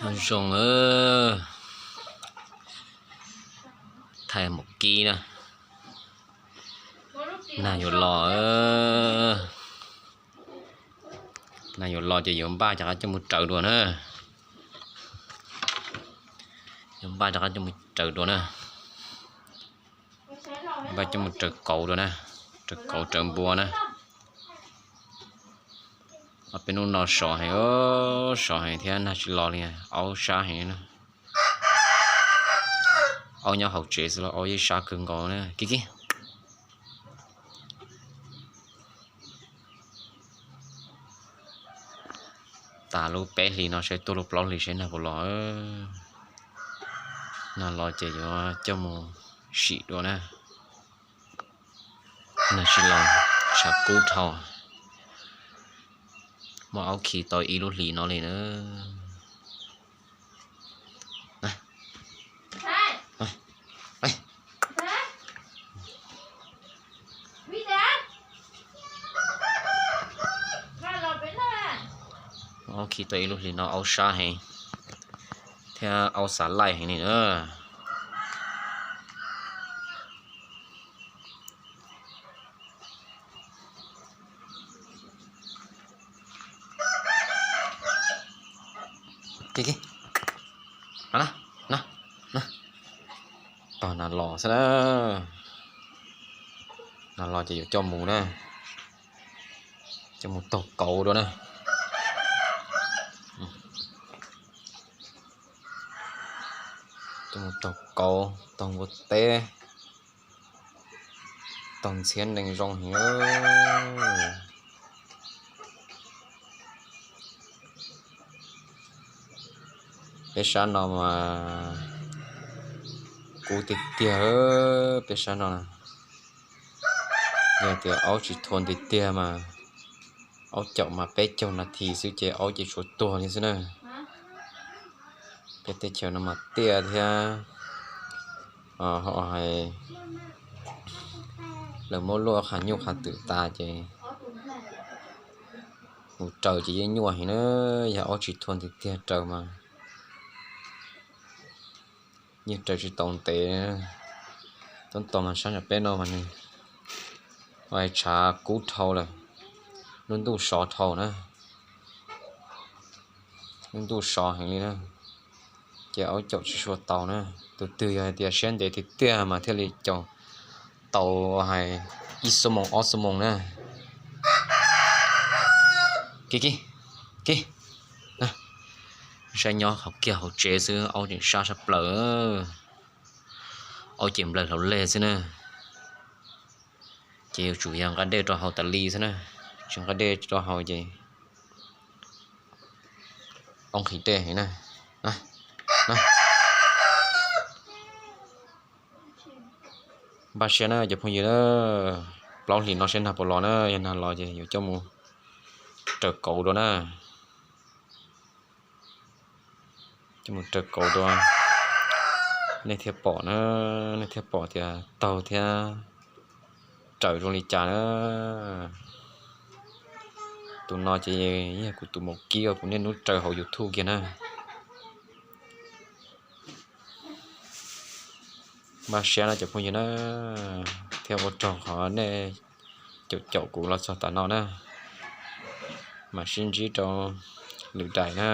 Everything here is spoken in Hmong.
Nyob zoo, thaij mus kib na. Nag yuav los, nag yuav los ces yuav npaj rov qab coj mus raws dua na. Yuav npaj rov qab coj mus raws dua na. Npaj coj mus raws kauv dua na. Raws kauv raws npua na. Ob peb hnub no sov heev, sov heev thiab nag tsis los li, aub sab heev na. Aub nyob hauv tsev xwb los aub yeej sab kawg nkaus na. Kib kib. Tas lub peb hlis no seb tuaj lub plaub hlis seb nag puas los. Nag los ces yuav coj mus sim dua na. Nag tsis los, tshav kub dhau. Muaj aub khi tau ib lub hlis no li na. Aub khi tau ib lub hlis no aub sab heev thiab aub xav laij heev li na. Tog nag los xwb na. Nag los ces yuav coj mus na. Coj mus taug kauv dua na. Coj mus taug kauv, taug npua teb, taug ntxhiab nees zoo heev. Peb sab no mas kub tiag tiag, peb sab no. Yog tias aub tsis thua tiag tiag mas aub caum mas peb caug nas this xwb ces aub ces tshuav tuag li xwb na. Peb teb chaws no mas tiaj thiab, ho hais lawv muab luaj qhov nyuj qhov twm tas ces mus raws ces yeej nyuaj heev na. Yog aub tsis thua tiag tiag raws mas yeej raws tsis tau ntev. Tub tau mas sab nram peb no mas nws ua tshav kub dhau lawm, lub ntuj sov dhau na. Lub ntuj sov heev li na, ces aub caum tsis sua tau na. Tus twg yog hais tias siab ntev tiag tiag mas thiaj li caum tau hais ib xuab moos ob xuab moos na. Kib kib kib, saib nyob hauv kiag hauv tsev xwb aub tseem sab sab plaws. Aub ces nplawm hlau lej xwb na. Ces yuav tsum yog nqa dej rau haus tas li xwb na. Tsis nqa dej rau haus ces aub nqhis dej heev na. Npaj siab na cov phooj ywg na, plaub hlis no seb nag puas los na, yog nag los ces yuav coj mus raws kauv dua na. Coj mus raws kauv dua, nej thiaj pom na, nej thiaj pom tias taug thiab raws zoo li cas na. Tus no ces yog kuv tus maum kib uas kuv niaj hnub raws hauv YouTube kiag na. Npaj siab na cov phooj ywg na, thiab ua tsaug qhov nej caum caum kuv los txog tas no na. Mam sib ntsib rau lwm daim na.